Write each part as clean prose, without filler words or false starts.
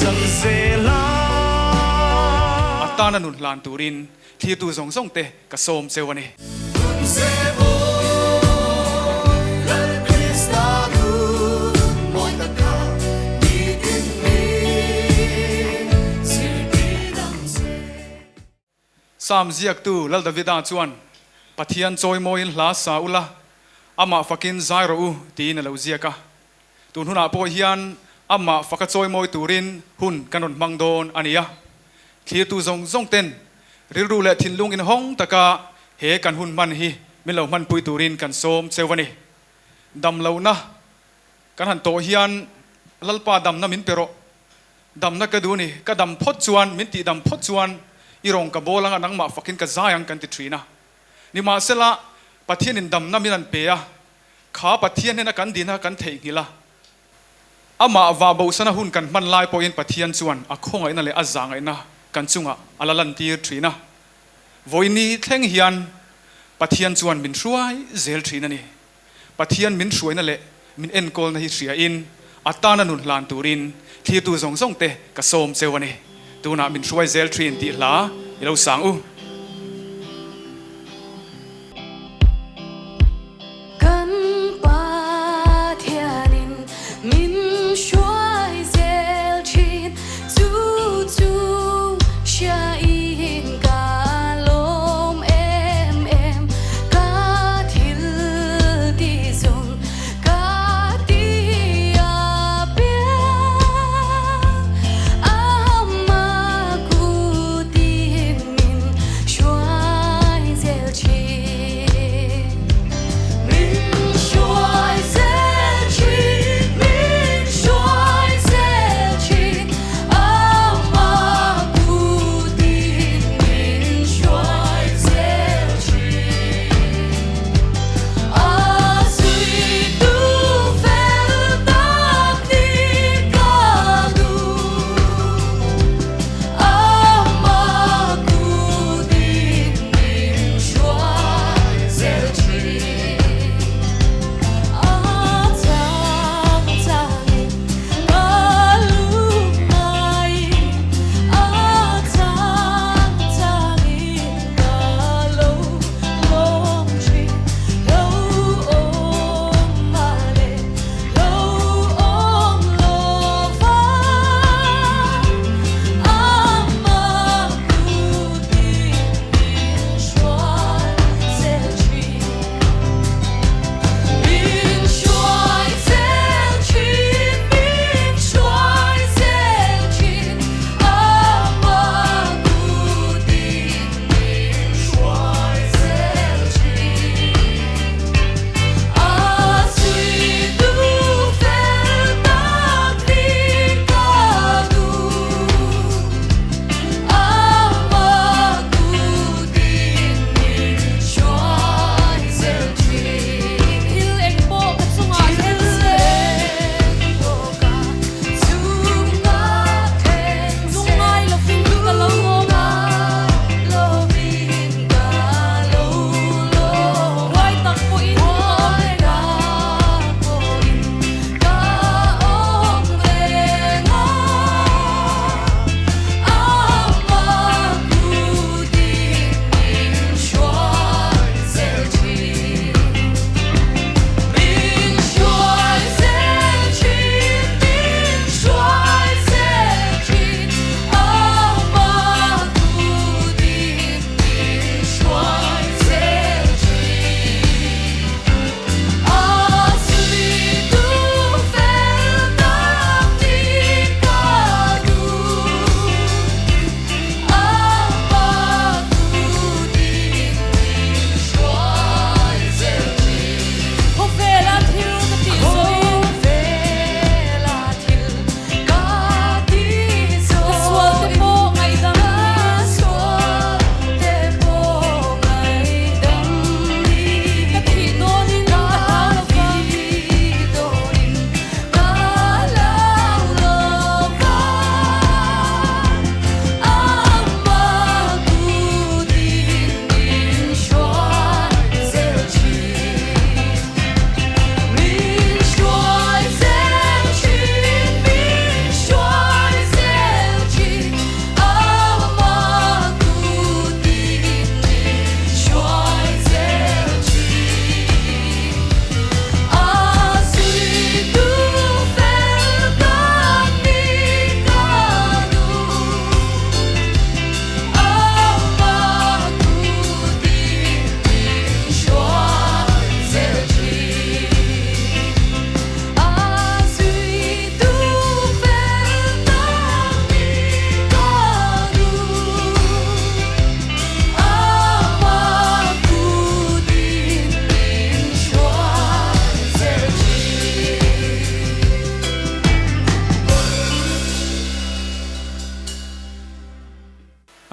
sak zel a. A tana nun hlan turin thlirtu zawng zawng te ka sawm cheu a ni. Psalm ziaktu Lal Davida chuan, Pathian chawimawiin hla sa ula, amah fakin zai rawh u, tiin a lo ziak a. Tun hunah pawh hian amah faka chawimawi turin hun kan rawn hmang dawn a ni a. Thlirtu zawng zawng ten rilru leh thinlung inhawng taka he kan hun hman hi min lo hmanpui turin kan sawm cheu a ni. Dam lohna kan han tawh hian Lalpa damna min pe rawh. Damna ka duh a ni. Ka dam phawt chuan, min tih dam phawt chuan i rawng ka bawl anga nangmah fakin ka zai ang kan ti thin a. Nimahsela, Pathianin damna min an pe a, kha Pathian hnena kan dina kan theihnghilh a. Amah vah bohsana hun kan hman lai pawhin Pathian chuan a khawngaihna leh a zahngaihna kan chungah a la lantir thin a. Vawiini thleng hian Pathian chuan min hruai zel thin a ni. Pathian min hruaina leh min enkawlna hi hriain a tana nun hlan turin thlirtu zawng zawng te ka sawm cheu a ni. Tunah min hruai zel thin tih hla i lo sang u. Kan Pathianin min hruai zel thin, chu chu hriain ka lawm em em, ka thil ti zawng ka ti a piang, amah kutin min.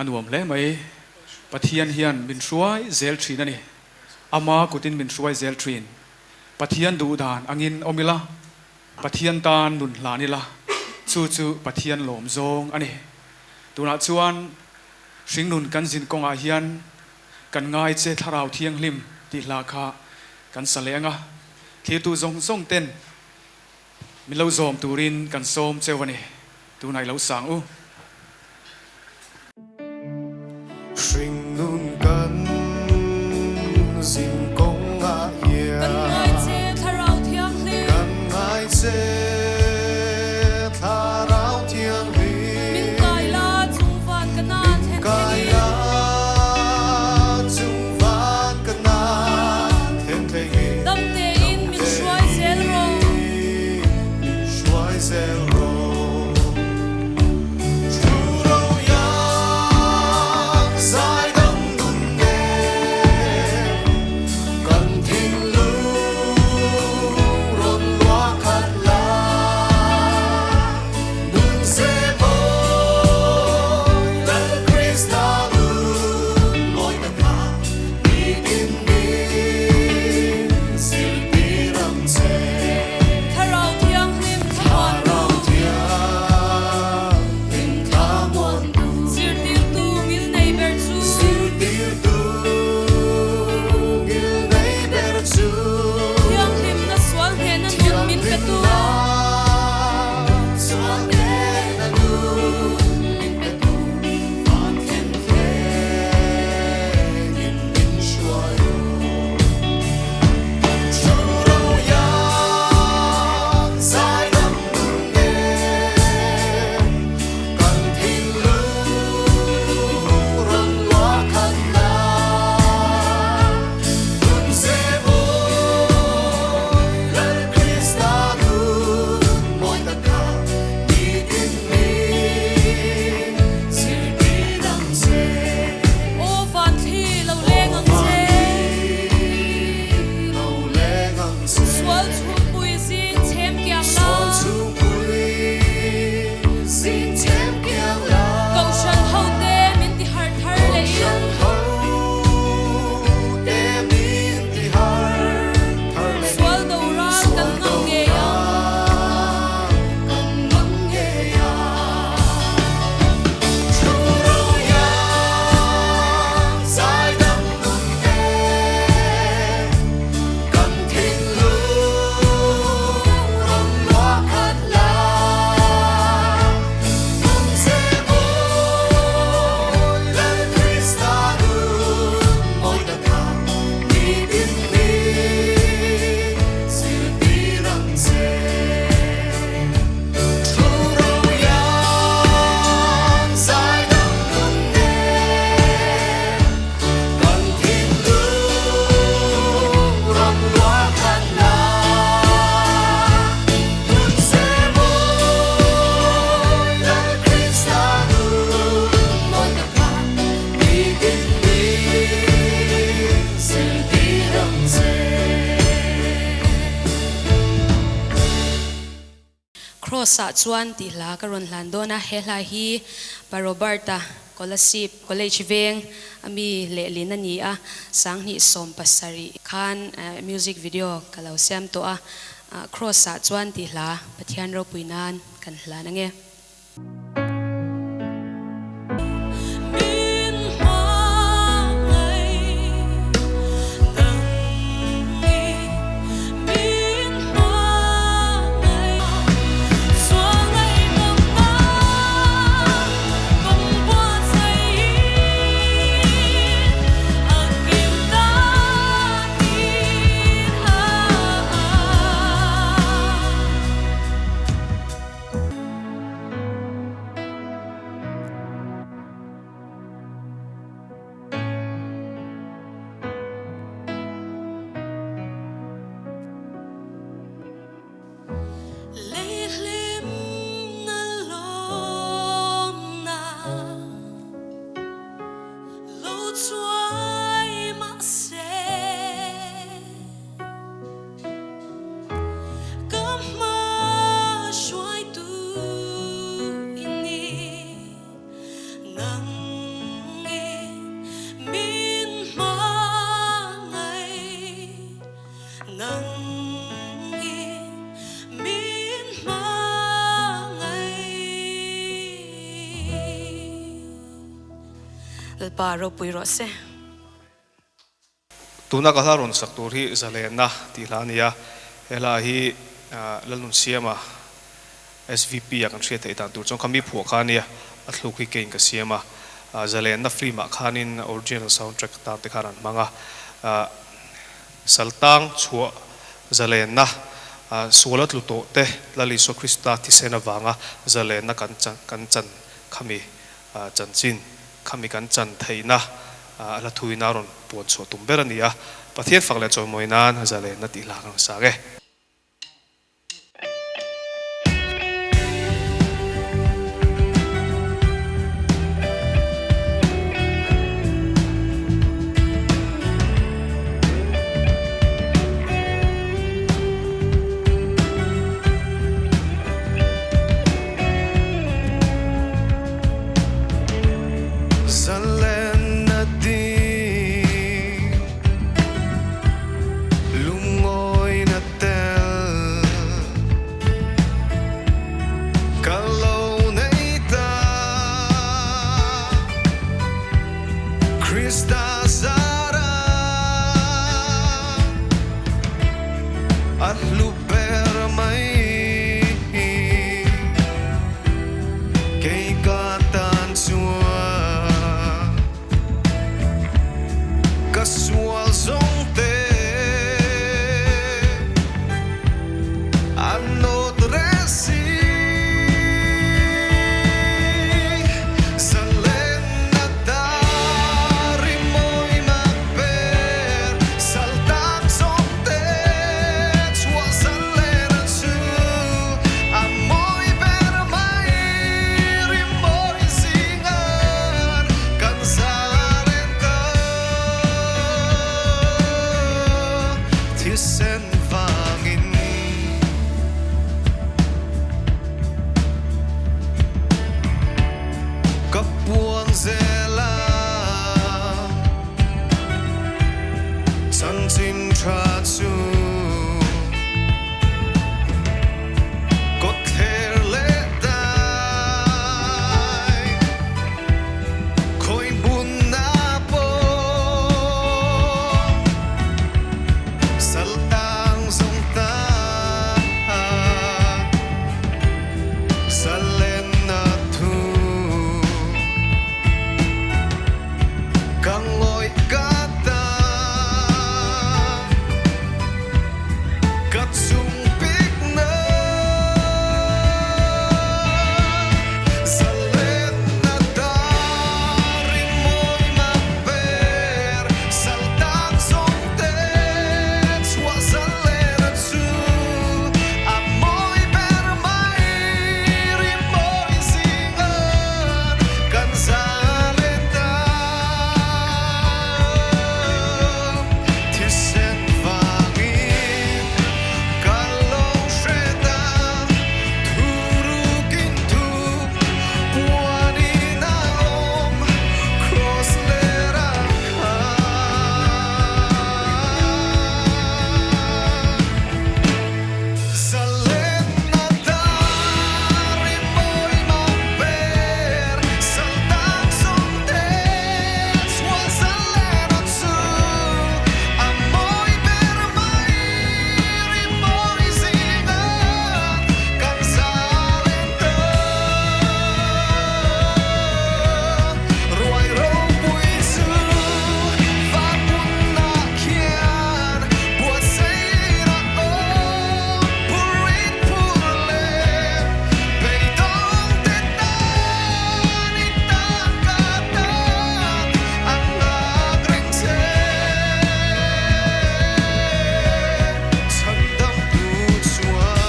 A nuam hle mai. Pathian hian min hruai zel thin a ni. Ama kutin min hruai zel thin. Pathian duh dan angin awm ila, Pathian tan nun hlan ila, chu chu Pathian lawm zawng a ni. Tunah chuan hringnun kan zin kawngah hian kan ngai che Thlarau Thianghlim tih hla kha kan sa leh ang a, thlirtu zawng zawng ten min lo zawm turin kan sawm cheu a ni. Tunah i lo sang u. Hringnun kan zin kawngah hian. Kan ngai che Thlarau Thianghlim. Kan ngai che Thlarau Thianghlim. Min kai la chung van ka na thlen Min kai la chung van ka na thlen thlengin. Dam tein min hruai zel rawh. Min hruai zel rawh. Thu ro iang zaidam nun nen kan thinlung rawn luah khat la. Nun se mawi Lal Krista nun mawi tak kha nitin min zirtir ang che. Thlarau Thianghlim thlamuan tu. Thlarau Thianghlim thlamuan tu. Zirtirtu ngilnei ber chu. Zirtirtu ngilnei ber chu. Thianghlimna sual hnehna nun min pe tu. Thianghlimna sual hnehna nun min pe tu. Van thlen thlengin min hruai u. Thu ro iang zaidam nun nen kan thinlung rawn luah khat la. Nun se mawi Lal Krista nun mawi tak kha nitin min zirtir ang che. Aw van thli lo leng ang che. Lo leng ang che. Sual chhungpui zing chhem kiang la. Sual chhungpui zing chhem kiang la. Kohhran hote min ti harh thar leh in. Kohhran hote min ti harh thar leh in. Sual do ral kan ngam ngei ang. Kan ngam ngei ang. Thu ro iang zaidam nun nen kan thinlung rawn luah khat la. Nun se mawi Lal Krista nun mawi tak kha nitin min zirtir ang che. Thu ro iang zaidam nun nen kan thinlung rawn luah khat la. Nun se mawi Lal Krista nun mawi tak kha nitin min zirtir ang che. Kraws-ah chuan tih hla ka rawn hlan dawn a, he hla hi Pa Robert-a Kolasib College veng a mi lehlin a ni a, sanghnih 70 khan music video ka lo siam tawh a, Kraws-ah chuan tih hla Pathian ropui nan kan hlan ange. Min hmangaih nang i min hmangaih sual ngaihdam nan kawng buatsaih a kim ta tih ha. Lalpa ropui rawh se. Tuna ka hla rawn sak tur hi Zalenna tih hla a ni a, he hla hi Lalnunsiama SVP a kan hriat theih dan tur chuan kha mi phuah kha a nia, a thluk hi keiin ka siam a, Zalenna film ah khanin original soundtrack atan te khan an hmang a, Saltang chhuah Zalenna sual a tlu tawh te Lal Isua Krista thisen avanga Zalenna kan kan chan khami chanchin khami kan chan theihna a hla thuin a rawn puan chhuah tum ber a ni a, Pathian fak leh chawimawi nan Zalenna tih hla kan rawn sak e. Zalenna ding lungawina tel ka lo nei ta. Krista zara a hlu ber mai. Kei ka tan chuan ka sual zawng te an nawt reh si. Zalenna dar i mawi mak ber, sal tak zawng te chhuah zalen chu a mawi ber mai ri mawi zingan kan zalen ta thisen vangin. Ka puang zel a chanchin tha chu kawtthler leh dai khawi hmunah pawh saltang zawng ta zalenna thu ka ngawih ka ta ka chung bikna zalenna dar i mawi mak ber saltak zawng te chhuah zalen chu a mawi ber mai ri mawi zingan kan zalen ta thisen vangin ka lo hre ta thurukin thup puanin a awm cross ler a kha. Zalenna dar i mawi mak ber, saltak zawng te chhuah zalen a chu a mawi ber mai ri mawi zingan kan zalen ta ruai ropui chu vanhmunah khian buatsaih a awm phurit phur leh beidawng te tan i tan ka tan an nghak reng che chhandam tu chuan.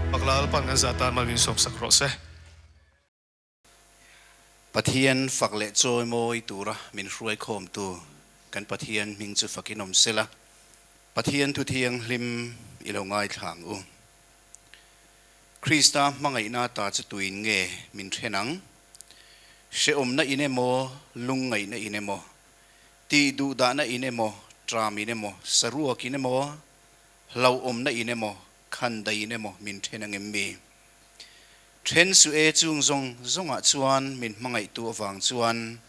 Paklalpan an zah tan malmin sawmsak rawh se. Pathian fak leh chawimawi tura min hruaikhawmtu kan Pathian hming chu fakin awm sela, Pathian thu thianghlim i lo ngaithla ang u. Krista hmangaihna ta chu tuin nge min then ang? Hrehawmna in emaw, lungngaihna in emaw, tih duhdahna in emaw, tram in emaw, saruak in emaw, hlauhawmna in emaw, khandai in emaw min then ang em mi? Then su e chung zawng zawngah chuan min hmangaihtu avang chuan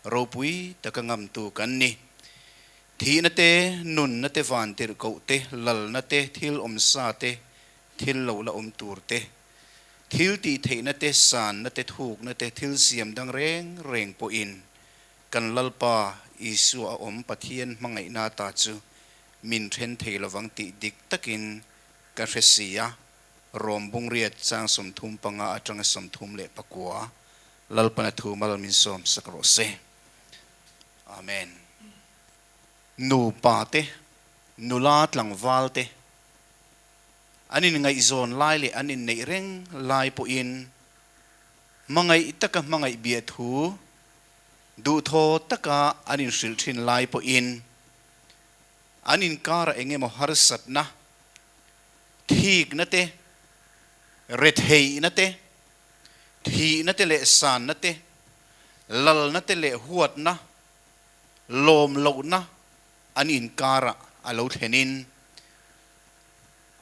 ropui taka ngamtu kan ni. Thihna te, nunna te, vantirhkoh te, lalna te, thil awmsa te, thil lo la awm tur te, thil tihtheihna te, sanna te, thukna te, thil siam dang reng reng pawhin kan Lalpa Isua a awm Pathian hmangaihna ta chu min then thei lovang tih dik takin ka hre si a, Rom bungriat chang 35 atanga 39 Lalpana thu mal min sawm sak rawh se. Amen. Nupa te, nula tlangval te, an inngaihzawn lai leh an inneih reng lai pawhin hmangaih taka hmangaih biah thu duhthaw taka an inhrilh thin lai pawhin an inkarah eng emaw harsatna, thikna te, retheihna te, thihna te leh sanna te, lalna te leh huatna, lawm lohna an inkarah a lo thlenin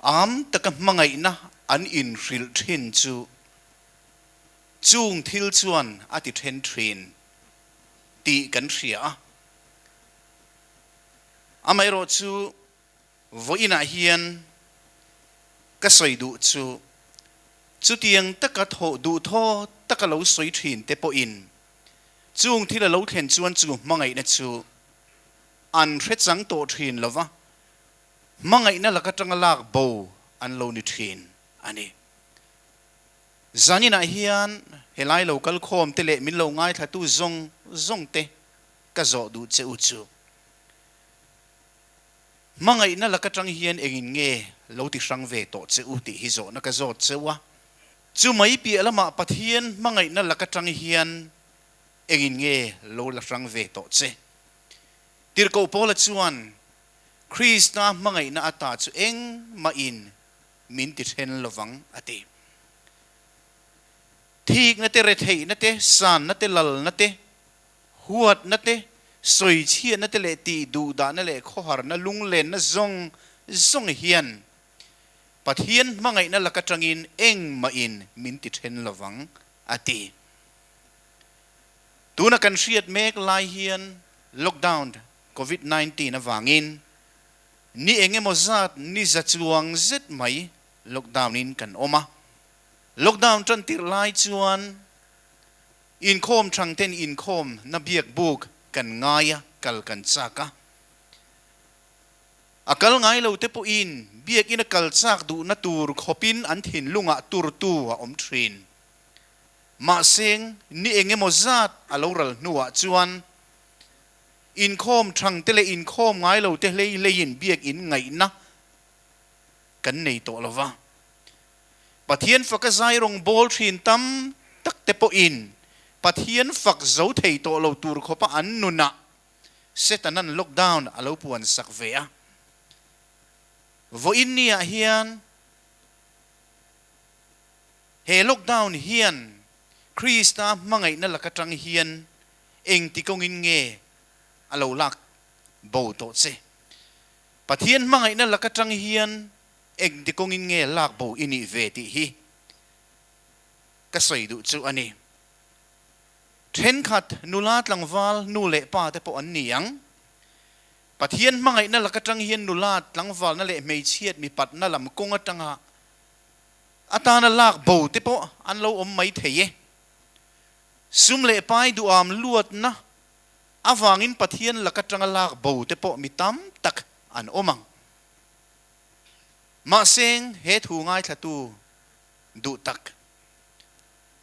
am taka hmangaihna an inhrilh thin chu chung thil chuan a ti then thin tih kan hria a. Amaherawhchu vawiinah hian ka sawi duh chu chutiang taka thawh duh thaw taka lo sawi thin te pawhin chung thil a lo thlen chuan chu hmangaihna chu an hre chang tawh thin lo va, hmangaihna lak atanga lak bo an lo ni thin a ni. Zaninah hian helai lo kal khawm te leh min lo ngaithlatu zawng zawng te ka zawh duh che u chu. Hmangaihna lak atang hian engin nge lo ti hrang ve tawh che u tih hi zawhna ka zawt cheu a. Chu mai piah lamah Pathian hmangaihna lak atang hian engin nge lo la hrang ve tawh che? Tirhkoh Paula chuan Krista hmangaihna ata chu engmahin min ti then lovang a ti. Thikna te, retheihna te, sanna te, lalna te, Huatna te, sawichhiatna te leh tih duhdahna leh khawharna lunglenna zawng zawng hian Pathian hmangaihna lak atangin engmahin min ti then lovang, a ti. Tuna kan hriat mek lai hian lockdown Covid 19 avangin ni eng emaw zat ni za chuang zet mai lockdown in kan awm a. Lockdown tan tirh lai chuan Inkhawm thang ten inkhawm na biak buk kan ngai a, kal kan chak a. A kal ngai lo te pawhin biakin a kal chak duhna tur khawpin an thinlungah turtu a awm thin. Mahse, ni eng emaw zat a lo ral hnuah chuan inkhawm thang te leh inkhawm ngai lo te hlei hleiin biakin ngaihna kan nei tawh lo va. Pathian faka zai rawng bawl thin tam tak te pawhin Pathian fak zo thei tawh lo tur khawpa an nunah Setanan lockdown a lo puan sak ve a. Vawiin niah hian he lockdown hian Krista hmangaihna lak atang hian engti kawngin nge a lo lak bo tawh che? Pathian hmangaihna lak atang hian Engti kawngin nge lak bo i nih ve tih hi ka sawi duh chu a ni. Thenkhat nula tlangval nu leh pa te pawh an ni ang. Pathian hmangaihna lak atang hian nula tlangvalna leh hmeichhiat mipatna lam kawng atanga atana lak bo te pawh an lo awm mai thei e. Sum leh pai duham luatna avangin Pathian lak atanga lak bo te pawh mi tam tak an awm ang. Mahseng he thu ngaithlatu duh tak.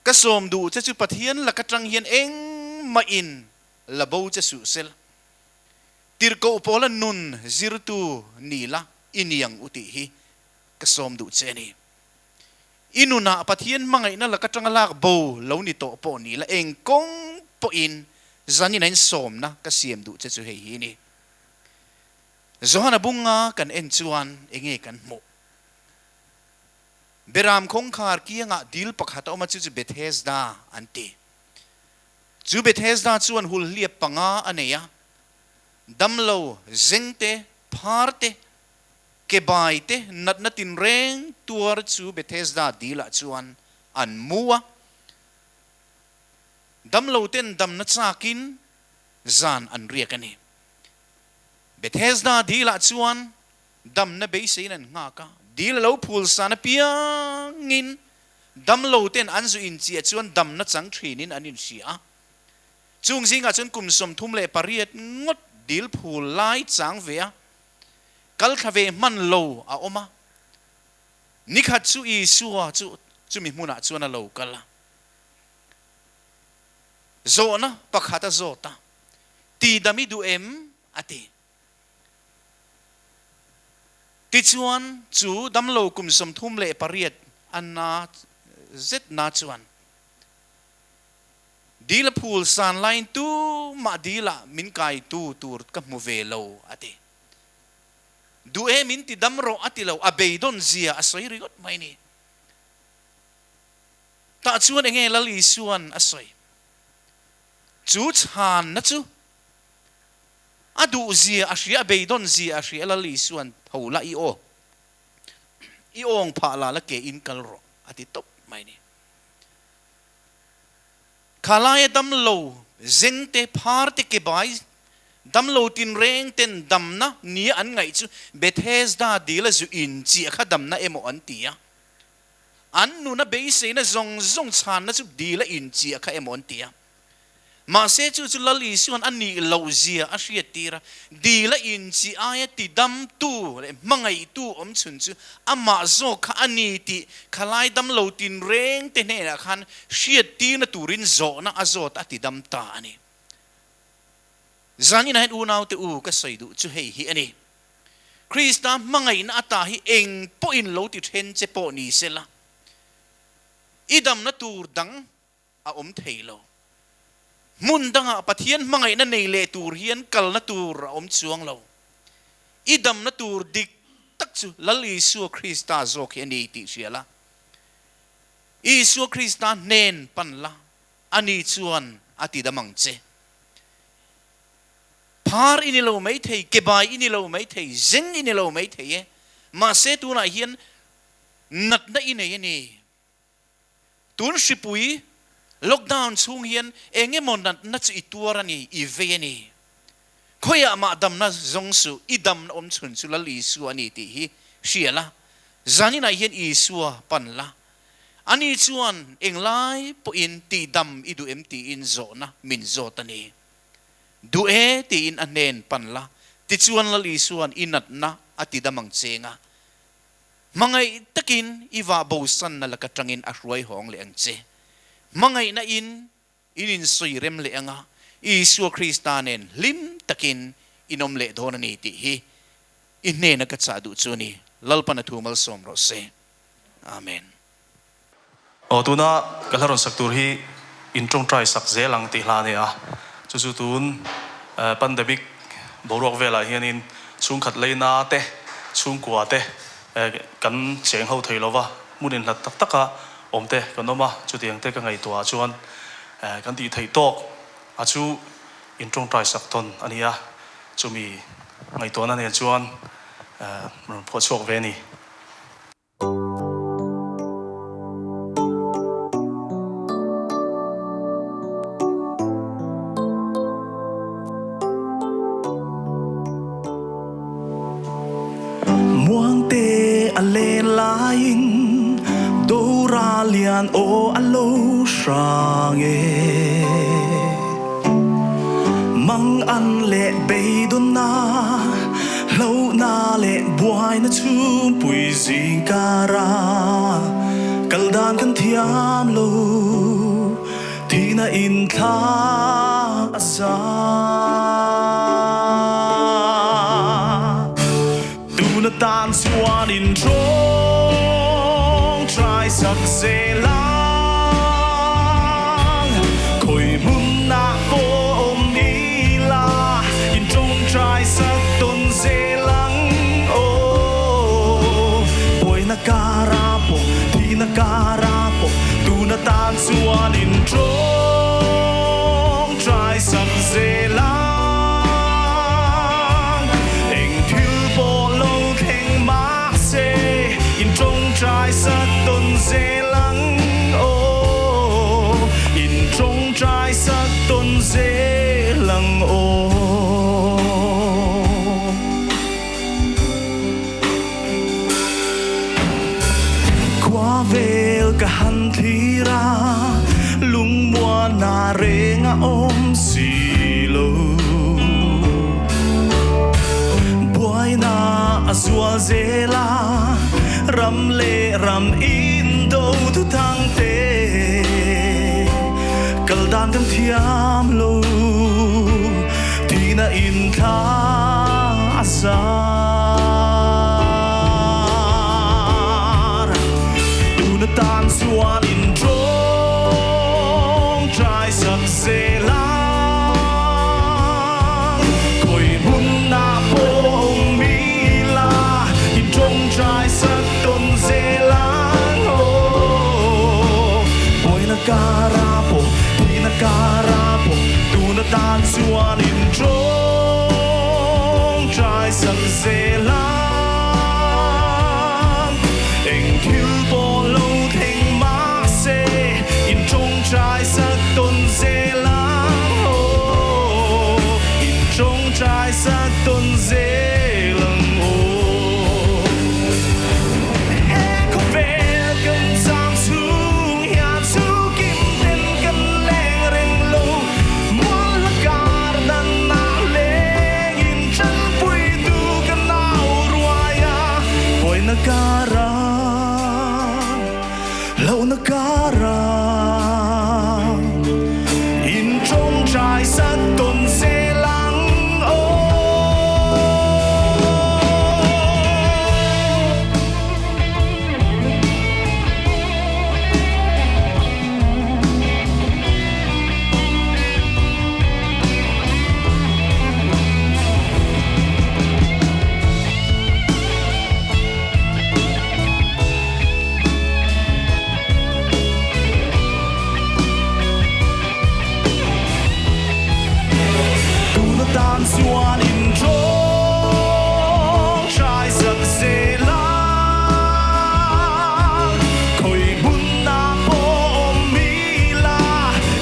Ka sawm duh che chu Pathian lak atang hian engmahin la bo che suh sel. Tirhkoh pawla nun zirtu ni la i niang u tih hi ka sawm duh che a ni. I nunah Pathian hmangaihna lak atanga lak bo lo ni tawh pawh ni la eng kawng pawhin zanin a insawmna ka siam duh che chu hei hi a ni. Johana bunga kan en chuan enge kan hmuh? Beram kawngkhar kiangah dil pakhat a awm a, chu chu Bethesda an ti. Chu Bethesda chuan hulhliap panga a nei a, damlo, zengte, pharte, ke baite, natna tinreng tuar chu Bethesda dilah chuan an mu a. Damloten damna chakin zan an riak a ni. Bethesda dilah chuan damna beiseiin an nghak a, dil a lo phul san apiangin damloten an zu inchiah chuan damna chang thinin an inhria a. Chung zingah chuan kum 38 ngawt dil phul lai chang ve a, kal thla ve hman lo a awm a. Nikhat chu Isua chu chumi hmunah chuan a lo kal a. Zawhna pakhat a zawt a, Tidam i duh em? a ti. Tichuan, chu damlo kum 38 a na zet na chuan dil a phul san laiin tumah dilah min kaitu tur ka hmu ve lo, a ti. Duh e min ti dam rawh a ti lo, a beidawn zia a sawi ringawt mai ni. Tah chuan enge Lal Isua'n a sawi? Chu chhanna chu a duh zia a hria, a beidawn zia a hria, Lal Isua'n tho la i aw, i awng phah la la ke in kal rawh a ti tawp mai ni. Khalaia damlo zengte, pharte, ke bai damlo tinreng ten damna nia an ngaih chu Bethesda dila zu in chiah kha damna emaw an ti a. An nuna beiseina zawng zawng chhanna chu dila in chiah kha emaw an ti a. Mahse chu chu Lal Isua'n a nih loh zia a hriattir a, dila in chi aia tidamtu leh hmangaihtu awm chhun chu amah zawk kha a ni tih khalai damlo tinreng te hnenah khan hriattirna turin zawhna a zawt a tidam ta a ni. Zaninah hian unaute u ka sawi duh chu hei hi a ni. Krista hmangaihna ata hi eng pawhin lo ti then che pawh ni sela, i damna tur dang a awm thei lo. Hmun dangah Pathian hmangaihna nei leh tur hian kalna tur a awm chuang lo. I damna tur dik tak chu Lal Isua Krista zawk hi a ni tih hria la. Isua Krista hnen pan la, ani chuan a ti dam ang che. Phar i ni lo mai thei, kebai i ni lo mai thei, zeng i ni lo mai thei e. Mahse tunah hian natna i nei a ni. Tun hripui lockdown chhung hian eng emaw natna chu i tuar a ni, i vei a ni. Khawiah mah damna zawng suh, i damna awm chhun chu Lal Isua a ni tih hi hria la, zaninah hian Isua pan la. Ani chuan englai pawhin tihdam i duh em tiin zawhna min zawt a ni. Duh e tiin a hnen pan la, tichuan Lal Isua'n i natna a tidam ang cheng a. Hmangaih takin i vah bosanna laka tangin a hruai hawng leh ang che. Hmangaihna in in insawi rem leh anga Isua Krista nen hlim takin in awm leh dawn a ni tih hi i hnena ka chah duh chu a ni. Lalpan a thu malsawm rawh se. Amen. Aw tuna ka hla rawn sak tur hi in tawngtai sak zel ang tih hla a ni a, chu chu tun pandemic boruak velah hianin chhungkhat leina te, chhungkua te kan cheng ho thei lova, hmun inhlat tak taka awm te kan awm a, chutiang te ka ngaihtuah ah chuan kan tih theih tawk a chu in tawngtai sak tawn a ni a, chumi ngaihtuahna nen chuan rawn phuah chhuak ve a ni. Muangte a len laiin Dora lian aw a lo hrang e. Mang an leh beidawnna, hlauhna leh buaina chhungpui zingkara kal dan kan thiam lo, thihna in thla a sa. Tuna tan chuan in tawng trai sak zel ang, khawi hmunah. tan chuan in tawngtai sak zel ang. Eng thil pawh lo thleng mahse in tawngtai sak tawn zel ang aw. In tawngtai sak tawn zel ang aw. Khua vel ka han thlir a, lungmuana reng a awm si lo. Buaina a zual zel a, ram leh ram indo thu thang te. Kal dan kan thiam lo, thihna in thla a zar. Tuna tan chuan in tawngtai sak zel ang. Khawi hmunah pawh awm ila, in tawngtai sak tawn zel ang. Aw, buaina kara pawh, thihna kara pawh, tuna tan chuan in tawngtai sak zel ang. Eng thil pawh lo thleng mahse, in tawngtai sak tawn zel ang. Aw, in tawngtai sak tawn zel ang. Aw. He khawvel kan cham chhung hian chu kim ten kan leng reng lo. Mual hla kar dan ah leng in tanpui tu kan nau ruai a. Buaina kara, hlauhna kara, in tawngtai sak tawn zel ang. Aw. Tuna tan chuan in tawngtai sak zel ang. Khawi hmunah pawh awm ila,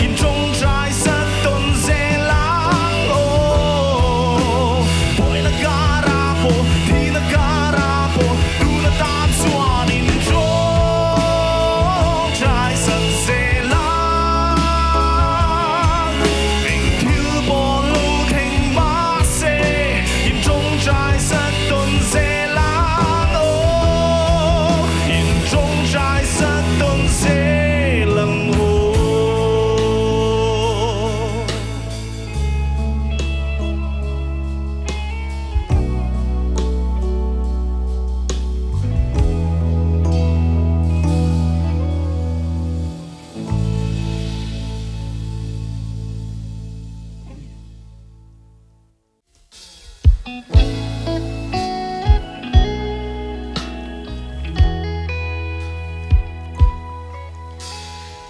in tawngtai sak tawn zel ang. Aw, buaina kara pawh, thihna kara pawh, tuna tan chuan in tawngtai sak zel ang. Eng thil pawh lo thleng mahse, in tawngtai sak tawn zel ang. Aw, in tawngtai sak tawn zel ang. Aw.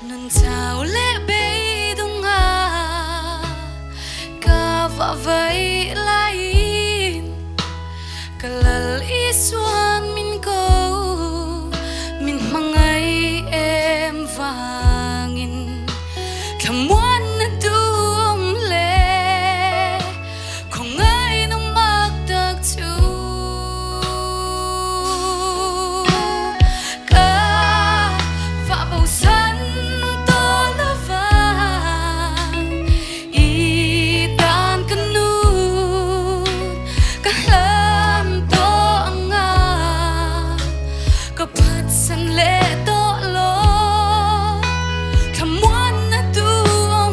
Nun chau leh beidawng a ka va vai laiin ka lal Isuan min ko min hmangai em vangin thlamuan na duhawm leh khawngaih na mak tak chu ka vah bosan tawh lova i tan ka nun ka hlan tawh ang a ka phatsan leh tawh lo thlamuan na duhawm.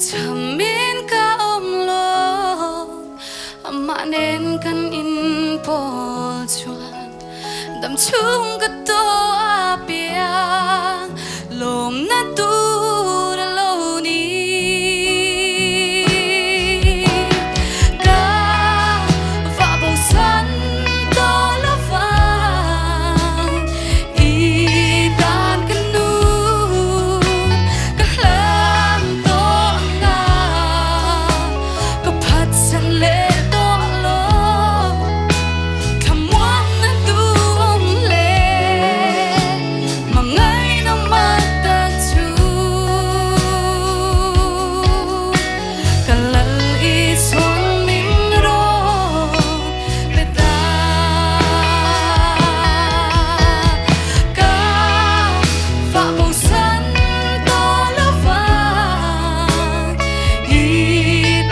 Chhamin ka awm lo, amah nen kan inpawl chuan dam chhung ka tawh a piang lawmna tur a lo ni. Ka vah bosan tawh lo vang i tan ka nu ka hlan tawh nga ka phatsan leh tawh lo thlamuanna duhawm leh hmangaihna mak tak chu ka lal Isuan min rawn pe ta. Ka vah bosan tawh lo vang i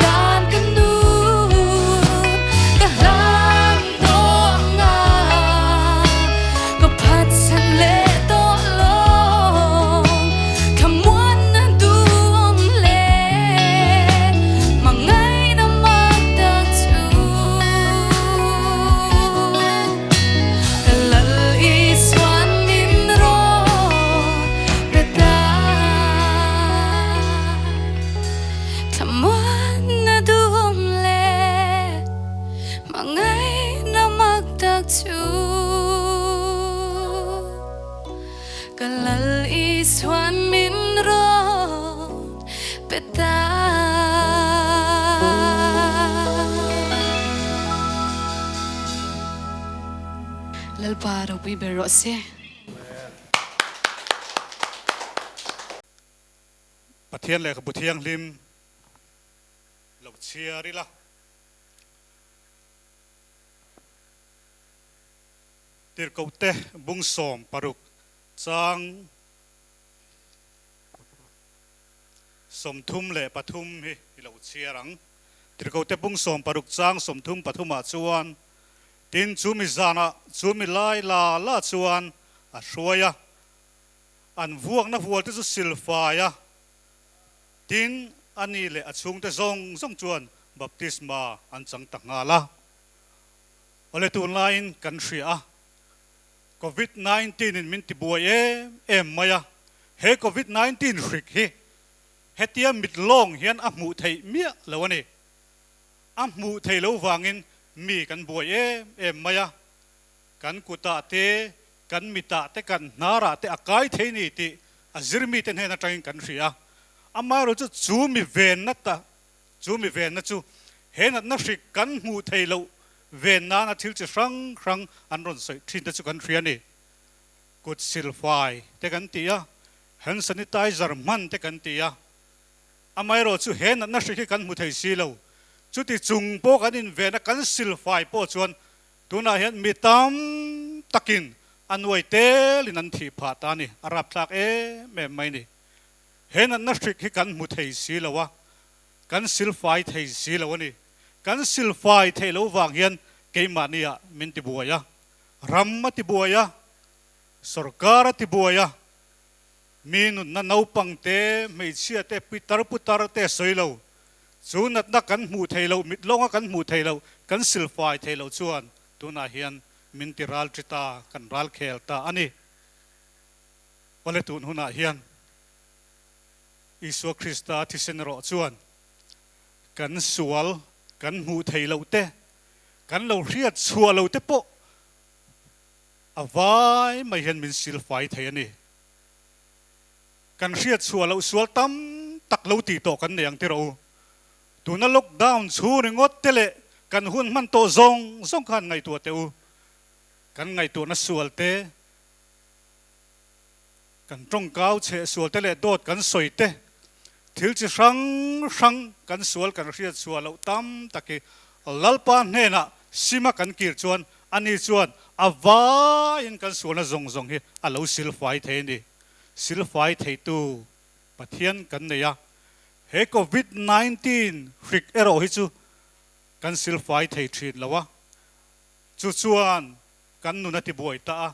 tan ka nun ka hlan tawh nga ka phatsan leh tawh lo thlamuanna duhawm leh hmangaihna mak tak chu. Ka lal Isuan min rawn pe ta. Thlamuanna duhawm leh hmangaihna mak tak chu. Ka lal Isuan min rawn pe ta. Lalpa ropui ber rawh se. Pathian lehkhabu thianghlim lo chhiar ila. Tirhkohte bung 16 chang 33 hi i lo chhiar ang. Tirhkohte bung 16 chang 33 ah chuan, Tin, chu mi zanah chu mi lai la la chuan a hruai a, an vuakna hualte chu silfai a, tin, ani leh a chhungte zawng zawng chuan baptisma an chang ta nghal a. Awle tunlaiin kan hria a, Covid 19 in min ti buai em em mai a, he Covid 19 hrik hi hetia mit lawng hian a hmuh theih miah lo a ni. A hmuh theih loh vangin mi kan buai em em mai a, kan kutah te, kan mitah te, kan hnarah te a kai thei ni tih a zirmite hnen atangin kan hria a. Amaherawhchu chu mi venna ta Chu mi venna chu he natna hrik kan hmuh thei loh ven nana thil chi hrang hrang an rawn sawi thin te chu kan hria a ni. Kut silfai te kan ti a, hand sanitizer hman te kan ti a. Amaherawh chu he natna hrik hi kan hmu thei si lo. Chuti chung pawh kan inven a, kan silfai pawh chuan tunah hian mi tam takin a nuai telin an thih phah ta a ni. A rapthlak em em mai a ni. He natna hrik hi kan hmu thei si lo a, kan silfai thei si lo a ni. Kan silfai theih loh vang hian keimahniah min tibuai a, ram a tibuai a, sorkar a tibuai a, mi nunna naupang te, hmeichhia te, pitar putar te sawi lo. Chu natna kan hmuh theih loh, mit lawnga kan hmuh theih loh, kan silfai theih loh chuan tunah hian min ti ral ṭi ta, kan ral khel ta a ni. Awle tun hunah hian Isua Krista thisen erawh chuan kan sual kan hmuh thei loh te, kan lo hriat chhuah lo te pawh a vai mai hian min silfai thei a ni. Kan hriat chhuah loh sual tam tak lo tih tawh kan nei ang tiraw u. Tuna lockdown chhung ringawt te leh kan hun hman tawh zawng zawng khan ngaihtuah teh u. Kan ngaihtuahna sual te, Kan tawngkau chheh sual te leh dawt kan sawi te, thil chi hrang hrang kan sual kan hriat chhuah loh tam tak hi Lalpa hnenah sima kan kir chuan ani chuan a vaiin kan sualna zawng zawng hi a lo silfai thei a ni. Silfai theitu Pathian kan nei a, he Covid 19 hrik erawh hi chu kan silfai thei thin lo a, chu chuan kan nun a tibuai ta a,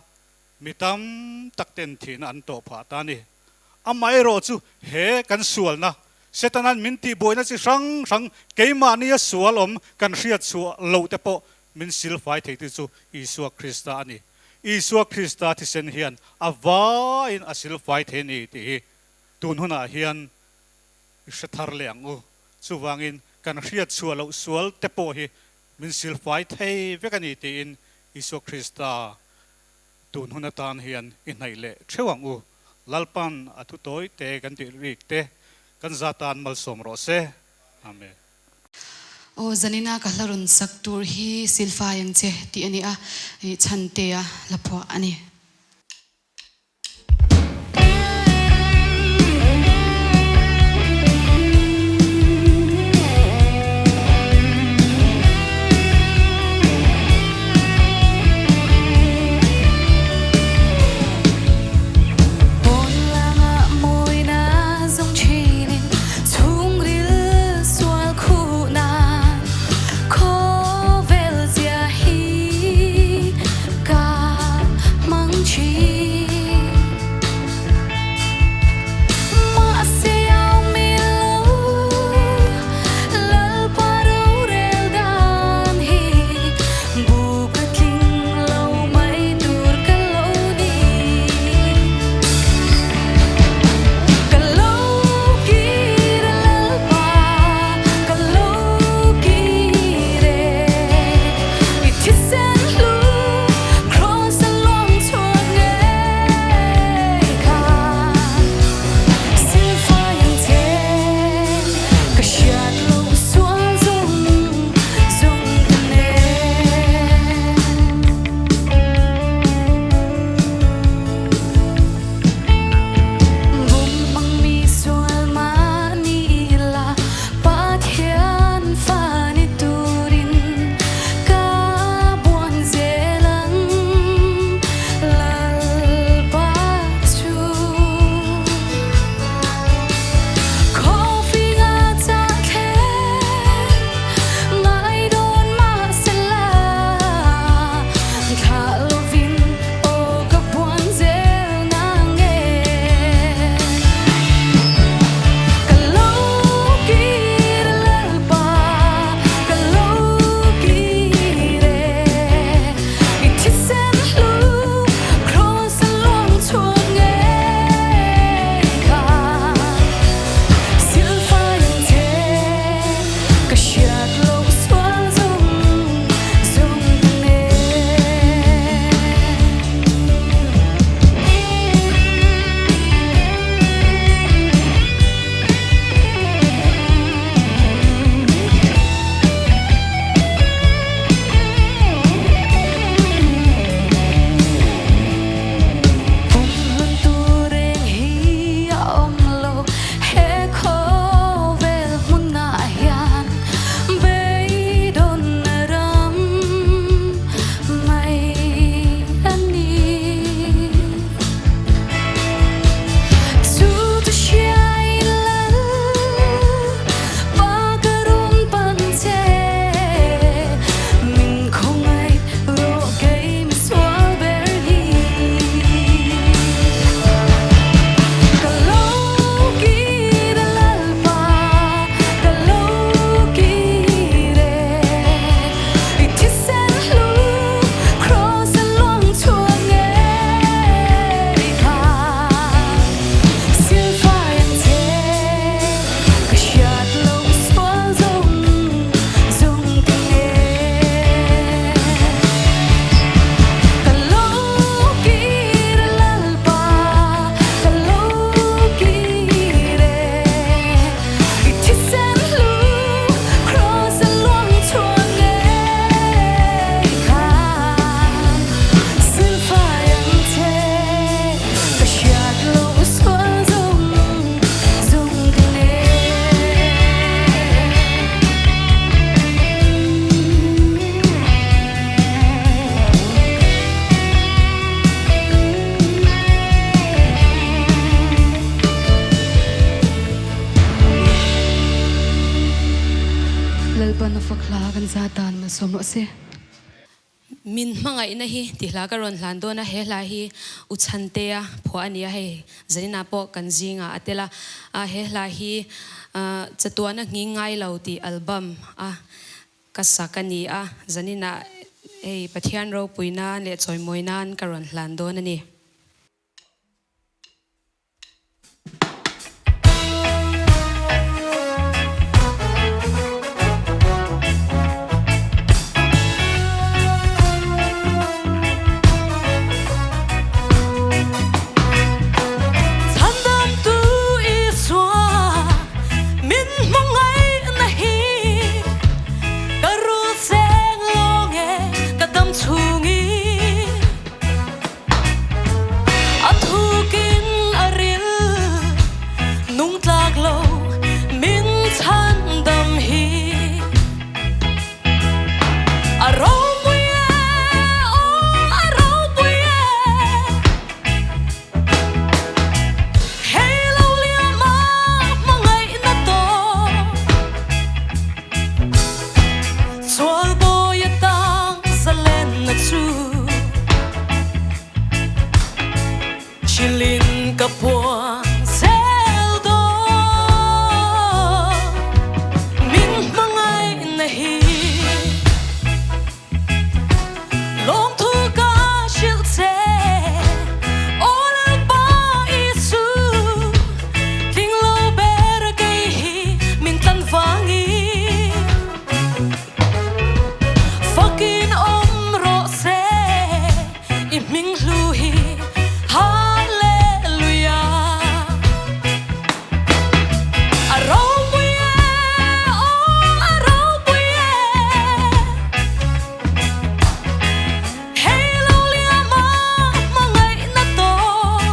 Mi tam tak ten thihna an tawh phah ta a ni. Amaherawh chu he kan sualna Setana'n min tihbuaina chi hrang hrang keimahnia sual awm kan hriat chhuah loh te pawh min silfai thei tu chu Isua Krista a ni. Isua Krista thisen hian a vaiin a silfai thei a ni tih hi tun hunah hian i hre thar leh ang u. Chuvangin kan hriat chhuah loh sual te pawh hi min silfai thei vek a ni tiin Isua Krista tun hun atan hian i hnaih leh theuh ang u. Lalpan a thu tawi te kan tih rik te kan za tan malsawm rawh se. Amen. Aw zanina ka hla rawn sak tur hi silfai ang che tih a ni a, chhantea hla phuah a ni. Min hmangaihna hi tih hla ka rawn hlan dawn a, he hla hi U Chhantea phuah a ni a, hei Zanina pawh kan zingah a tel a, a he hla hi Chatuana Nghing Ngai Lo tih album a ka sak a ni a, Zanina hei Pathian ropui nan leh chawimawi nan ka rawn hlan dawn a ni. Chhandamtu Isua min hmangaihna hi ka rul seng lawng e ka dam chhungin. A thukin a ril nung tlak lo min chhandam hi. A ropui e, aw a ropui e. Hei lo liam a hmangaihna tawh. Sual bawi atang zalenna chu Chilin ka puang zel dawn Min hmangaihna hi Lawmthu ka hrilh che Aw Lalpa Isu Tling lo ber kei hi min tlan vangin Fakin awm rawh se i hming hlu hi Hallelujah A ropui e, aw a ropui e Hei lo liam a hmangaihna tawh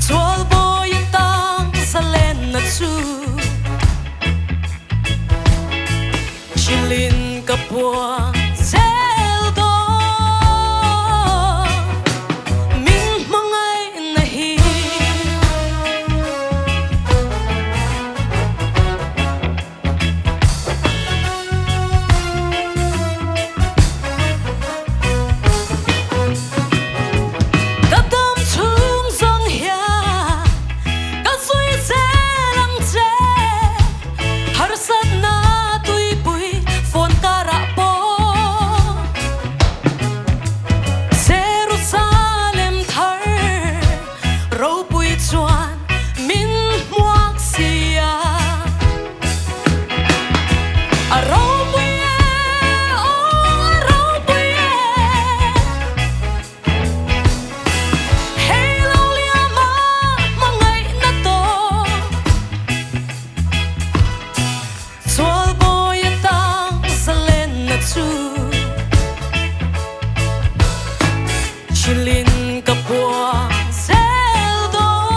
Chual bawi atang zalenna chu Chilin ka puang zel dawn Min hmangaihna hi. Ka dam chhung zawng hian ka zui zel ang che, harsatna tuipui phone karah pawh Jerusalem thar ropui chuan min hmuak si a. A ropui e, aw a ropui e. Hei lo liam a hmangaihna tawh. Sual bawi atang zalenna chu Chilin ka puang zel dawn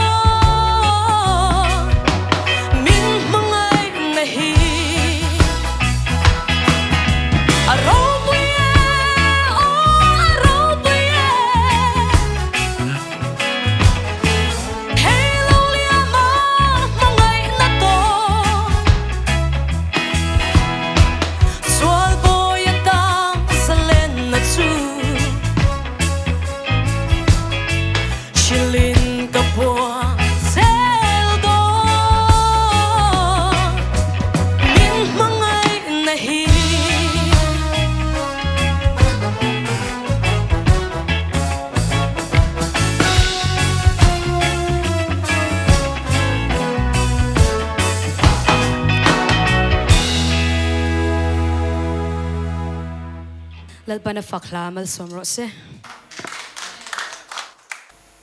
Min hmangaihna hi A ropui e, aw a ropui e Hei lo liam a hmangaihna tawh Sual bawi atang zalenna chu Chilin ka puang zel dawn Min hmangaihna hi. Lalpana fak hla malsawm rawh se.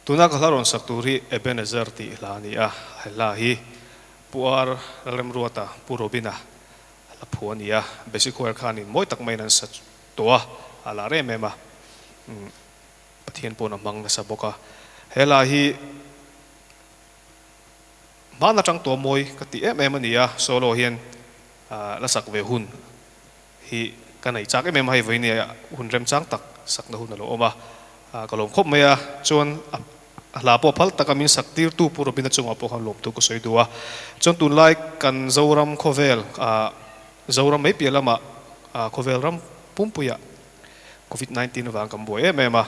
Tuna ka hla rawn sak tur hi Ebenezer tih hla a ni a, he hla hi Pu Ar Lalremruata, Pu Robina hla phu a ni a, Basic Choir khanin mawi tak maiin an sa tawh a, a lar em em a, Pathian paw'n a hmang nasa bawk a, he hla hi hman atang tawh mawi ka tih em em a ni a, solo hian la sak ve hun hi ka nei chak em em a, hei vawiin nia hun remchang tak sakna hun a lo awm a, ka lawm khawp mai a, chuan a hla pawh phal taka min sak tirtu Pu Robina chungah pawh khan lawmtu ka sawi duh a, chuan tunlai kan Zoram khawvel Zoram mai piah lamah. Khawvel ram pumpuiah Covid 19 avang kan buai em em a.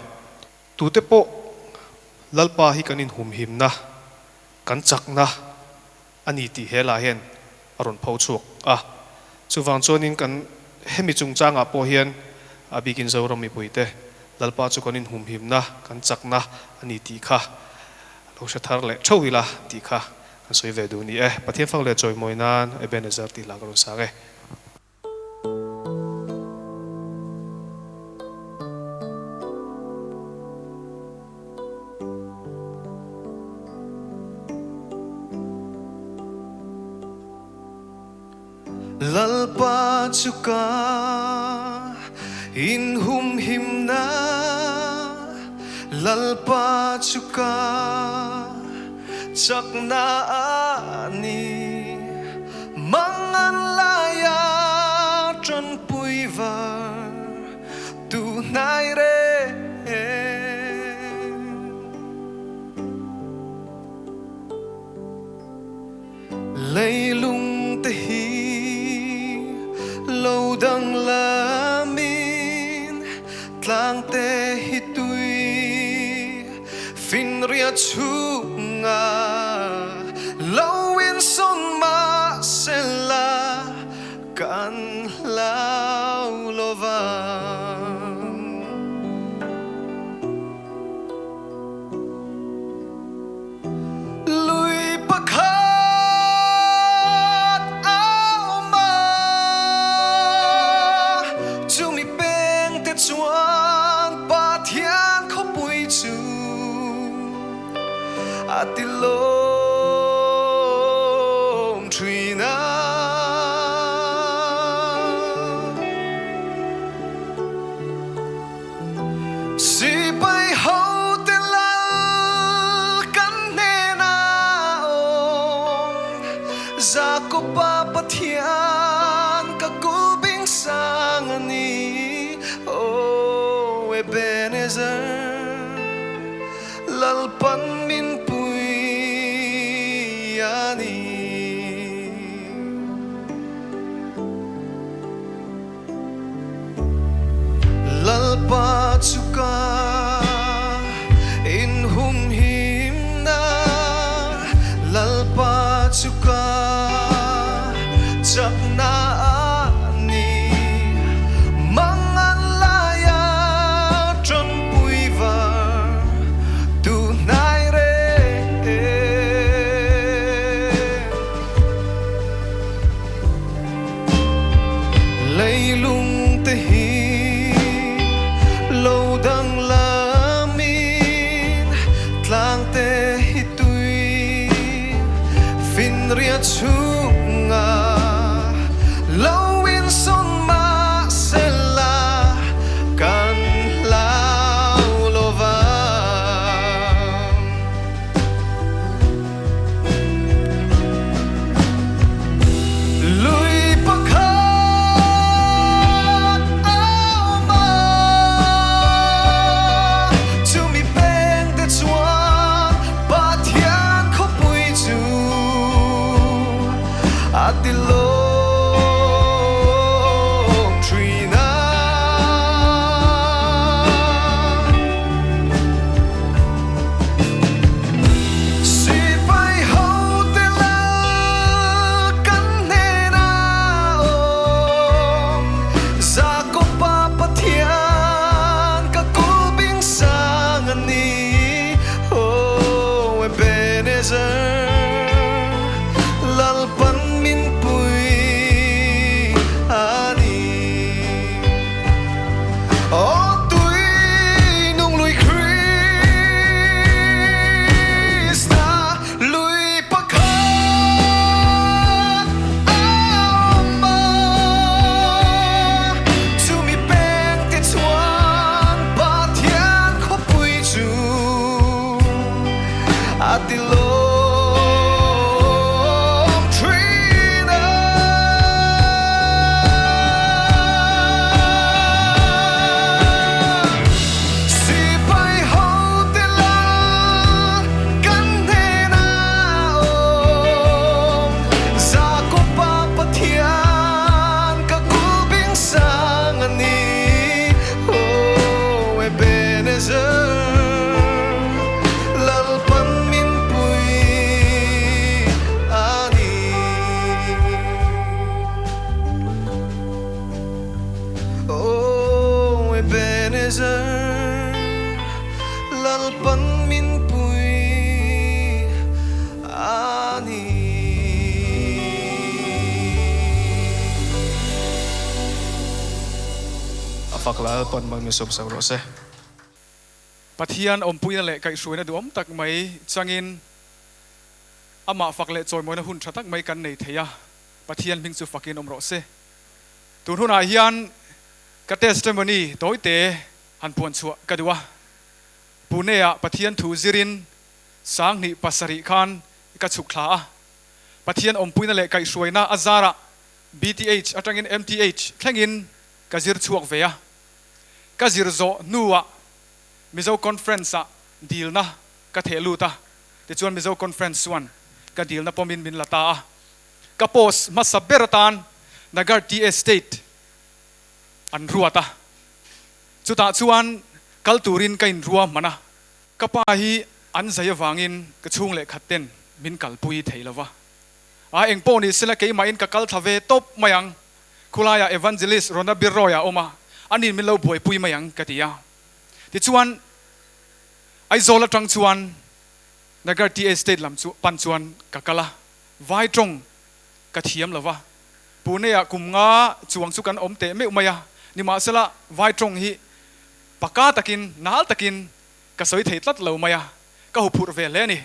Tute pawh Lalpa hi kan inhumhimna, kan chakna a ni tih he lah hian a rawn pho chhuak a. Chuvang chuanin kan hemi chungchangah pawh hian a bikin Zoram mipuite Lalpa chu kan inhumhimna, kan chakna a ni tih kha lo hre thar leh theuh ila tih kha kan sawi ve duh ni e. Pathian fak leh chawimawi nan Ebenezer tih hla ka rawn sang e. Lalpa chu ka inhumhimna, Lalpa chu ka chakna a ni. Mangan laia tanpui var tu hnai reng. Leilung te hi lo danglamin tlang te hi tui finriat chhungah lo insawn mahsela kan hlau lovang. Lui pakhat a awm a, chumi pengte chuan Pathian khawpui chu a ti lawm thin a. Sipai hote lal kan hnenah awm, Jakoba Pathian ka kulhbing sang a ni, Aw Ebenezer, Lalpan min pui a ni. Lalpa chu ka inhumhimna, Lalpa chu ka chakna a ni. Mangan laia tanpui var tu hnai reng. Leilung te hi lo danglamin tlang te hi tui finriat chhungah lo insawn mahsela kan hlau lova. Lui pakhat a awm a, chumi pengte chuan Pathian khawpui chu a ti lawm thin a. Sipai hote lal kan hnenah awm, Jakoba Pathian ka kulhbing sang a ni, Aw Ebenezer, Lalpan min pui a ni. Aw tui nung lui Krista, lui pakhat a awm a, chumi pengte chuan Pathian khawpui chu a ti lawm thin a. Sipai hote lal kan hnenah awm, Jakoba Pathian ka kulhbing sang. Fak Lalpan mal min sawm sak rawh se. Pathian awmpuina leh kaihhruaina duhawm tak mai changin amah fak leh chawimawina hun tha tak mai kan nei thei a, Pathian hming chu fakin awm rawh se. Tun hunah hian ka testimony tawite han puan chhuah ka duh a, Pune-ah Pathian thu zirin 2007 khan ka chhuk thla a, Pathian awmpuina leh kaihhruaina a zarah BTH atangin MTH thlengin ka zir chhuak ve a. Ka zir zawh hnuah Mizo Conference-ah dilna ka theh lut a, tichuan Mizo Conference chuan ka dilna pawmin min la ta a. Ka post hmasa ber atan Nagar TA State an ruat a, chutah chuan kal turin ka inrua hman a. Ka pa hi an zai avangin ka chhung leh khat ten min kalpui thei lo va. A eng pawh ni sela keimahin ka kal thla ve tawp mai ang. Khulaiah Evangelist Rona Birroy a awm a, ani'n min lo buaipui mai ang ka ti a. Tichuan, Aizawl atang chuan Nagar TA State lam chu pan chuan ka kal a, vai tawng ka thiam lo va. Pune-ah kum nga chuang chu kan awm teh meuh mai a, nimahsela vai tawng hi paka takin, nal takin ka sawi thei tlat lo mai a, ka huphurh ve hle a ni.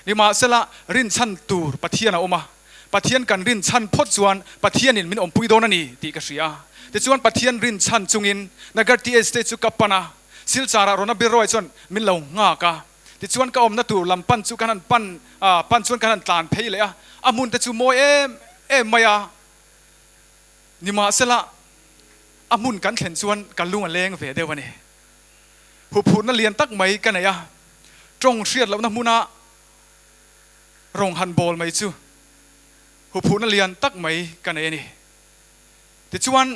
Nimahsela, rinchhan tur Pathian a awm a, Pathian kan rinchhan phawt chuan Pathianin min awmpui dawn a ni tih ka hria. Tichuan Pathian rinchhan chungin Nagar TH te chu ka pan a, Silchar-ah Rona Birroy chuan min lo nghak a. Tichuan ka awmna tur lam pan chu kan han pan pan chuan kan han tlan phei leh a, a hmun te chu mawi em em mai a. Nimahsela, a hmun kan thlen chuan ka lung a leng ve deuh a ni. Huphurhna lian tak mai ka nei a, tawng hriat lohna hmuna rawng han bawl mai chu huphurhna lian tak mai ka nei a ni. Tichuan,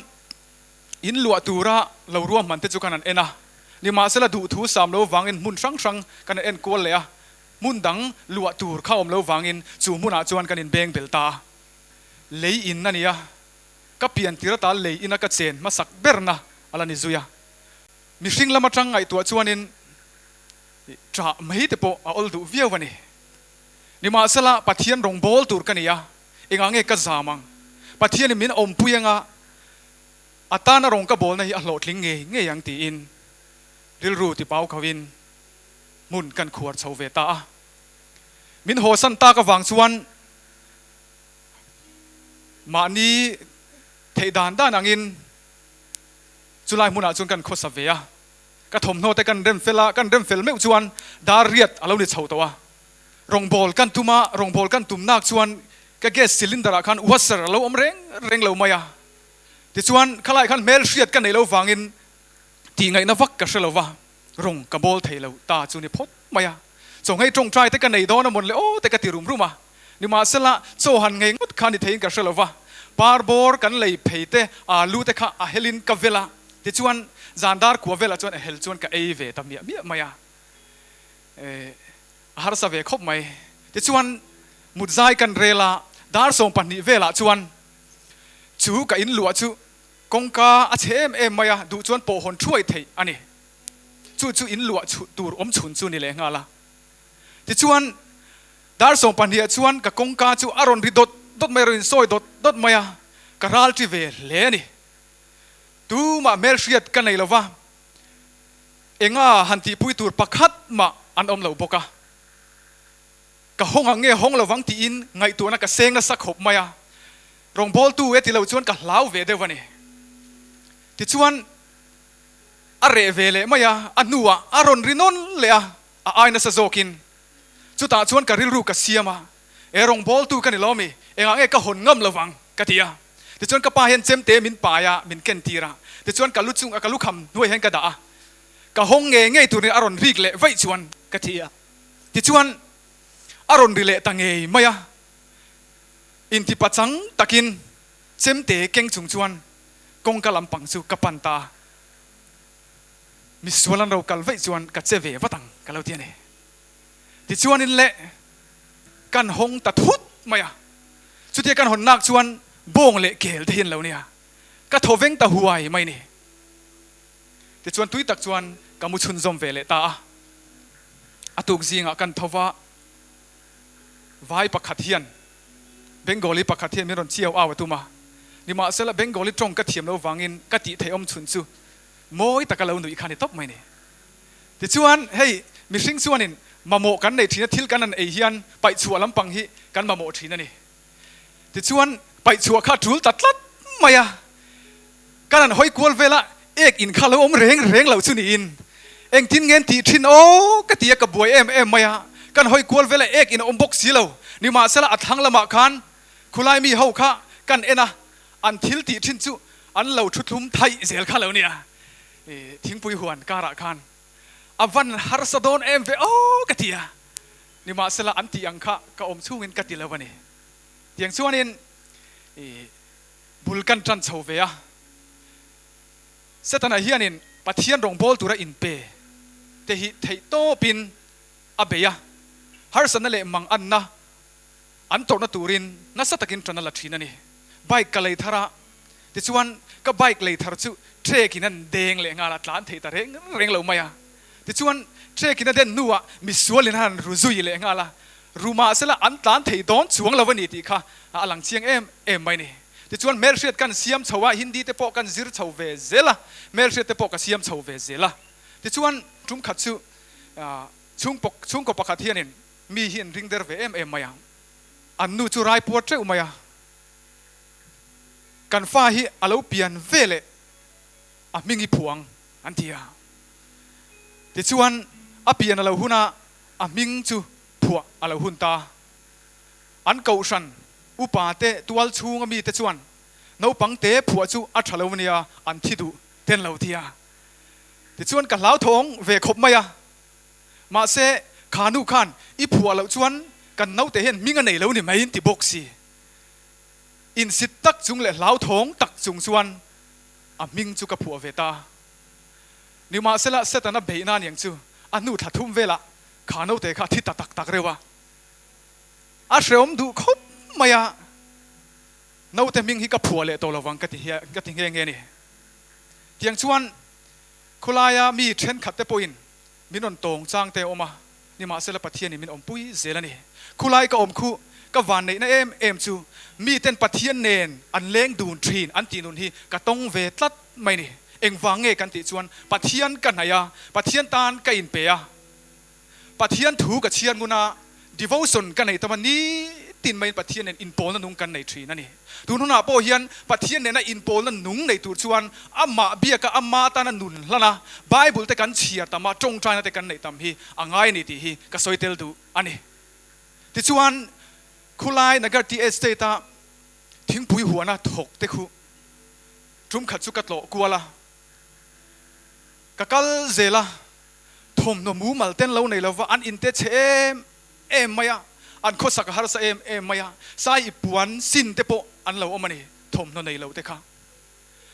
in luah tura lo ruahman te chu kan han en a, nimahsela duhthu sam lo vangin hmun hrang hrang kan han en kual leh a, hmun dang luah tur kha awm lo vangin chu hmunah chuan kan inbeng bel ta a. Lei in a ni a, ka pian tir ata lei ina ka chen hmasak berna a la ni zui a. Mihring lam atang ngaihtuah chuanin ṭah mai te pawh a awl duh viau a ni. Nimahsela, Pathian rawngbâwl tur ka ni a, engah nge ka zam ang? Pathianin min awmpui anga a tana rawng ka bâwlna hi a hlawhtling ngei ngei ang tiin rilru tipau khovin hmun kan khuar chho ve ta a. Min hawsan tak avang chuan mahni theih dan dan angin Chulai hmunah chuan kan khawsa ve a, ka thawmhnaw te kan rem fel a, kan rem fel meuh chuan dar riat a lo ni chho tawh a. Rawngbâwl kan tum a, rawngbâwl kan tum nak chuan ka gas cylinder ah khan washer a lo awm reng reng lo mai a. Tichuan khalai khan hmel hriat ka neih loh vangin tihngaihna vak ka hre lo va, rawng ka bawl thei lo ta chu ni phawt mai a. Chaw nghei tawngtai te ka nei dawn a mawn le aw te ka ti rum rum a. Nimahsela, chaw han ngei ngawt kha ni theiin ka hre lo va, par bawr kan lei phei te, alu te kha a helin ka vel a, tichuan zan dar kua velah chuan a hel chuan ka ei ve ta miah miah mai a, eh, a harsa ve khawp mai. Tichuan mut zai kan rel a, dar 12 velah chuan chu ka in luah chu kawngka a chhe em em mai a, duh chuan pawh hawn thuai theih a ni. Chu chu in luah tur awm chhun chu ni leh nghal a. Tichuan, dar 12 ah chuan ka kawngka chu a rawn ri dawt dawt mai a, rawn insawi dawt dawt mai a, ka ral ṭi ve hle a ni. Tumah hmelhriat ka nei lo va, enga han tihpui tur pakhat mah an awm lo bawk a. Ka hawng ang nge hawng lovang tiin ngaihtuahna ka seng nasa khawp mai a, rawngbawltu e ti lo chuan ka hlau ve deuh a ni. Tichuan, a reh ve leh mai a, a hnuah a rawn ri nawn leh a, A ai nasa zawkin chutah chuan ka rilru ka siam a, E rawngbawltu ka ni lo mi, engah nge ka hawn ngam lovang? ka ti a. Tichuan ka pa hian chemte min pai a, min ken tir a. Tichuan ka lu chung a ka lukham hnuai hian ka dah a, ka hawng ngei ngei turin a rawn rik leh vaih chuan ka ti a. Tichuan a rawn ri leh ta ngei mai a, inti pachang takin chemte keng chung chuan kawngka lampang chu ka pan ta a. Misual an ro kal vaih chuan ka che ve vat ang ka lo ti a ni. Tichuanin le kan hawng ta thut mai a, chutia kan hawn nak chuan bawng leh kel te hi an lo nia, ka thaw veng ta huai mai ni. Tichuan tui tak chuan ka mu chhunzawm ve leh ta a, a tuk zingah kan tho va, vai pakhat hian Bengali pakhat hian min rawn chiau au a tum a, nimahsela Bengali tawng ka thiam lo vangin ka tih theih awm chhun chu. Mawi taka lo nuih kha ni tawp mai ni. Tichuan, hei mihring chuanin mamawh kan nei thin a, thil kan han ei hian paihchhuah lampang hi kan mamawh thin a ni. Tichuan, paihchhuah kha a tul ta tlat mai a, kan han hawi kual vel a, ek in kha lo awm reng reng loh chu niin engtin nge an tih thin aw ka ti a, ka buai em em mai a, kan hawi kual vel a, ek in a awm bawk si lo. Nimahsela, a thlang lamah khan khulai mi ho kha kan en a, an thil tih thin chu an lo thu thlum thaih zel kha lo nia. Thingpui huan karah khan a van harsa dawn em ve aw ka ti a, nimahsela an tih ang kha ka awm chhungin ka ti lo a ni. Tiang chuanin bul kan tan chho ve a, Setana hianin Pathian rawngbâwl tura inpe te hi theih tawpin a bei a, harsatna leh manganna an tawrhna turin nasa takin ṭan a la ṭhin a ni. Bike ka lei thar a, tichuan ka bike lei thar chu trek in an deng leh nghal a, tlan thei ta reng reng lo mai a. Tichuan trek in a den hnuah misual in a han ru zui leh nghal a, ru mahsela an tlan thei dawn chuang lo a ni tih kha a lang chiang em em mai a ni. Tichuan hmelhriat kan siam chho a, Hindi te pawh kan zir chho ve zel a, hmelhriat te pawh ka siam chho ve zel a. Tichuan tum khat chu chhungkaw pakhat hianin Mi hi an ring der ve em em mai a, an nu chu rai puar teuh mai a, kan fa hi a lo pian ve leh a hming i phuang an ti a. Tichuan a pian a lo hun a, a hming chu phuah a lo hun ta. An kohhran upa te tual chhunga mite chuan naupang te phuah chu a tha lo ania an thi duh ten lo ti a. Tichuan ka hlauthawng ve khawp mai a. Mahse, kha nu khan i phuah loh chuan kan naute hian hming a nei lo ni mai in ti bawk si. Insit tak chung leh hlauthawng tak chung chuan a hming chu ka phuah ve ta. Nimahsela, Setana beihna aniang chu a hnu thla thum velah kha naute kha a thi ta tak tak reuh a. A hreawm duh khawp mai a, naute hming hi ka phuah leh tawh lovang ka ti hian ka ti nghe nghe a ni. Tiang chuan khawlaia mi thenkhat te pawhin Min rawn tawng chang te a awm a, nimahsela Pathianin min awmpui zel a ni. Khulai ka awm khu ka vanneihna em em chu miten Pathian nen an leng dun thin an tih nun hi ka tawng ve tlat mai ni. Engvang nge kan tih chuan Pathian ka hnaih a, Pathian tan ka inpe a, Pathian thu ka chhiar ngun a, Devotion ka nei tam a, nitin maiin Pathian nen inpawlna nung kan nei thin a ni. Tun hunah pawh hian Pathian nena inpawlna nung nei tur chuan amah biaka ama tana nun hlan a, Bible te kan chhiar tam a, tawngtaina te kan neih tam hi a ngai a ni tih hi ka sawi tel duh a ni. Tichuan, khulai Nagar Tea Estate-a thingpui huana thawk te khu tum khat chu ka tlawh kual a, ka kal zel a, Thawmhnaw mumal ten lo nei lova an inte chhe em em mai a, an khawsak a harsa em em mai a, sai i puan sin te pawh an lo awm a ni, thawmhnaw nei lo te kha.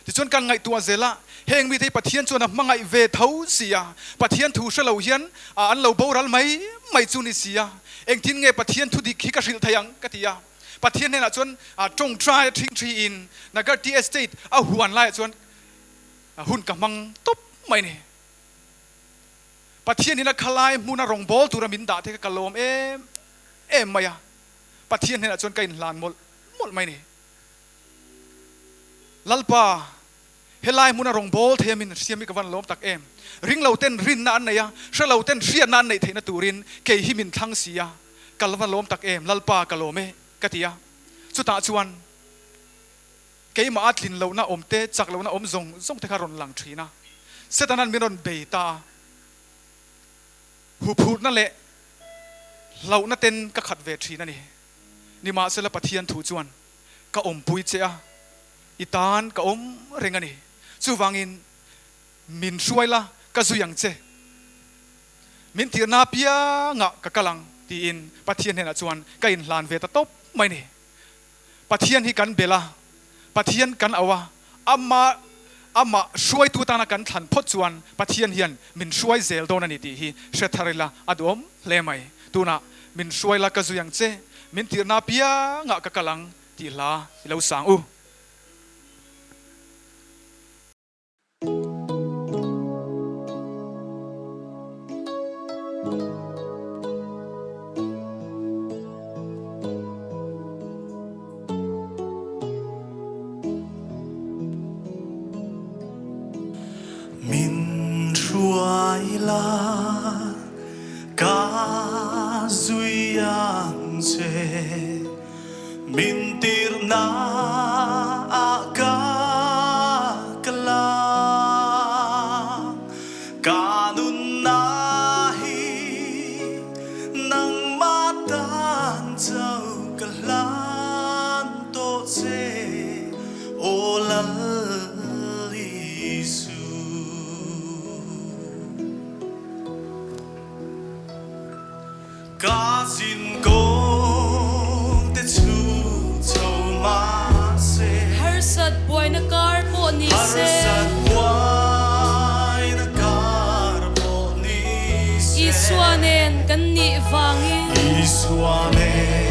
Tichuan kan ngaihtuah zel a, heng mite hi Pathian chuan a hmangaih ve tho si a, Pathian thu hre lo hian an lo boral mai mai chu ni si a, engtin nge Pathian thu dik hi ka hrilh thei ang ka ti a. Pathian hnenah chuan tawngtai a thing thiin Nagar Tea Estate a huan laiah chuan hun ka hmang tawp mai a ni. Pathian in a khalai hmuna rawngbâwl tura min dah te kha ka lawm em em mai a, Pathian hnenah chuan ka inhlan mawlh mawlh mai a ni. Lalpa, helai hmuna rawngbâwl thei a min siam hi ka van lawm tak em. Ringlo ten rinna an nei a, hrelo ten hriatna an neih theihna turin kei hi min thlang si a, ka la van lawm tak em, Lalpa ka lawm e, ka ti a. Chutah chuan Keimah a tlin lohna awm te, chak lohna awm zawng zawng te kha rawn lang thin a. Setana'n min rawn bei ta a. Huphurhna leh hlauhna ten ka khat ve thin a ni. Nimahsela Pathian thu chuan ka awmpui che a, i tan ka awm reng a ni. Chuvangin min hruai la, ka zui ang che. Min tirna apiangah ka kal ang tiin Pathian hnenah chuan ka inhlan ve ta tawp mai a ni. Pathian hi kan bel a, Pathian kan auh a, ama amah hruaitu tana kan thlan phawt chuan Pathian hian min hruai zel dawn a ni tih hi hre thar ila a duhawm hle mai. Tunah min hruai la ka zui ang che, min tirhna apiangah ka kal ang tih hla i lo sang u. che Min tirhna ah ka kal ang Ka nunna hi nangmah tan chauh ka hlan tawh che Aw Lal Isu. Ka zin kawng te chu chho mah se. Harsat buaina kar pawh ni se. Harsat buaina kar pawh ni se. Isua nen kan nih vangin. Isua nen.